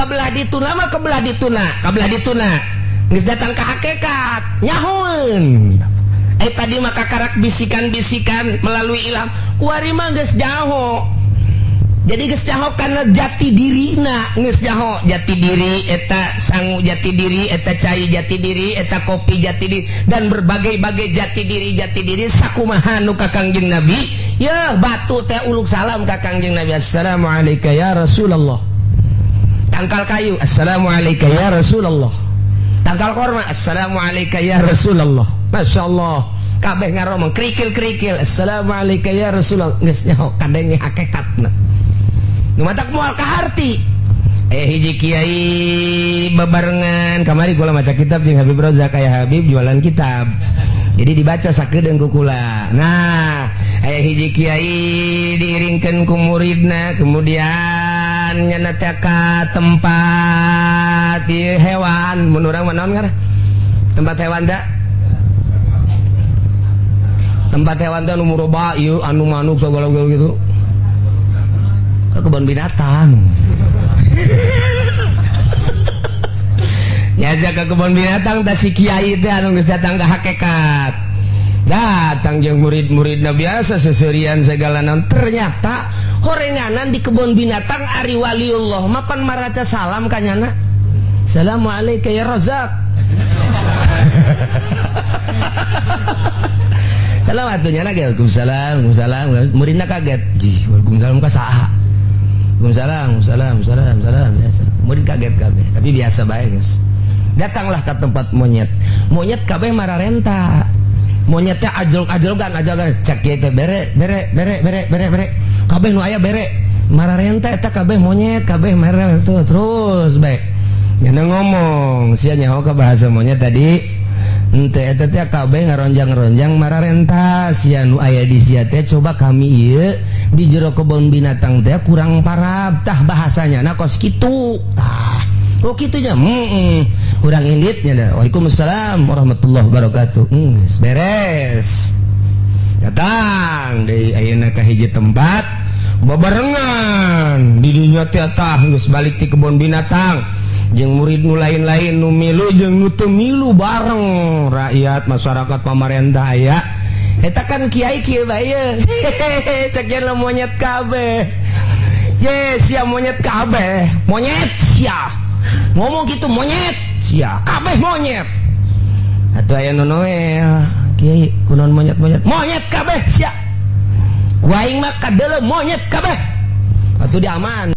Kabelah dituna mah kebelah dituna, kabelah dituna. Geus datang ka hakikat, nyahoeun. Tadi maka karak bisikan-bisikan melalui ilham, kuari mah geus jaho. Jadi geus jaho karena jati dirina, geus jaho jati diri eta sangu jati diri eta cai jati diri eta kopi jati diri dan berbagai-bagai jati diri sakumaha nu ka Kangjeng Nabi. Ya batu teh uluk salam ka Kangjeng Nabi, assalamualaikum ya Rasulullah. Tangkal kayu, assalamualaikum ya Rasulullah. Tangkal korma, assalamualaikum ya Rasulullah. Masya Allah, kabeh ngaromong kerikil-kerikil, assalamualaikum ya Rasulullah. Geus nyaho kadenge hakikatna. Nu matak moal kaharti. Hiji kiai bebarengan kamari kula maca kitab jeung Habib Rozak, aya Habib jualan kitab. Jadi dibaca sakedeung ku kula. Nah, aya hiji kiai diiringkeun ku muridna, kemudian nyana teh ka tempat ieu hewan, mun urang mah naon ngaran? Tempat hewan da? Tempat hewan teh anu muroba ieu anu manuk sagala-gala gitu. Ke kebun binatang. Nyaja ke kebun binatang tah si kiai teh anu geus datang ka hakikat. Datang jeung murid-muridna biasa seserian segala naon. Ternyata horenganan di kebun binatang ari waliullah mapan maraca salam ka nyana. Assalamualaikum ya Razak. Salam atuh nyana ge waalaikumsalam, waalaikumsalam. Muridna kaget. Jih, waalaikumsalam ka saha? Waalaikumsalam, salam, salam, salam, biasa. Murid kaget kabeh, tapi biasa bae geus. Datanglah ke tempat monyet. Monyet kabeh mararenta. Monyetnya ajrog-ajrogan, ajrogan. Cek kieu teh bere, bere, bere, bere, bere, bere. Kabeh nu aya bere. Mararenta eta kabeh monyet, kabeh mararenta terus bae. Nyana ngomong, sia nyaho ka bahasa monyet tadi. Ente eta teh kabeh ngaronjang-ronjang mararenta sia nu aya di sia teh coba kami ieu di jero kebun binatang teh kurang parab tah bahasanya na kos kitu tah. Oh kitu nya. Urang indit nya da. Waalaikumsalam warahmatullahi wabarakatuh. Beres. Datang deui ayeuna ka hiji tempat babarengan di dinya teh tah geus balik ti kebun binatang. Jeung murid nu lain-lain nu milu jeung nu teu milu bareng rakyat masyarakat pamarentah aya eta kan kiai kieu bae hehehe cek yen monyet kabeh ye sia monyet kabeh monyet sia ngomong gitu monyet sia kabeh monyet atuh aya nu noel kiai kunaon monyet-monyet monyet kabeh sia ku aing mah kadeuleu monyet kabeh atuh diaman.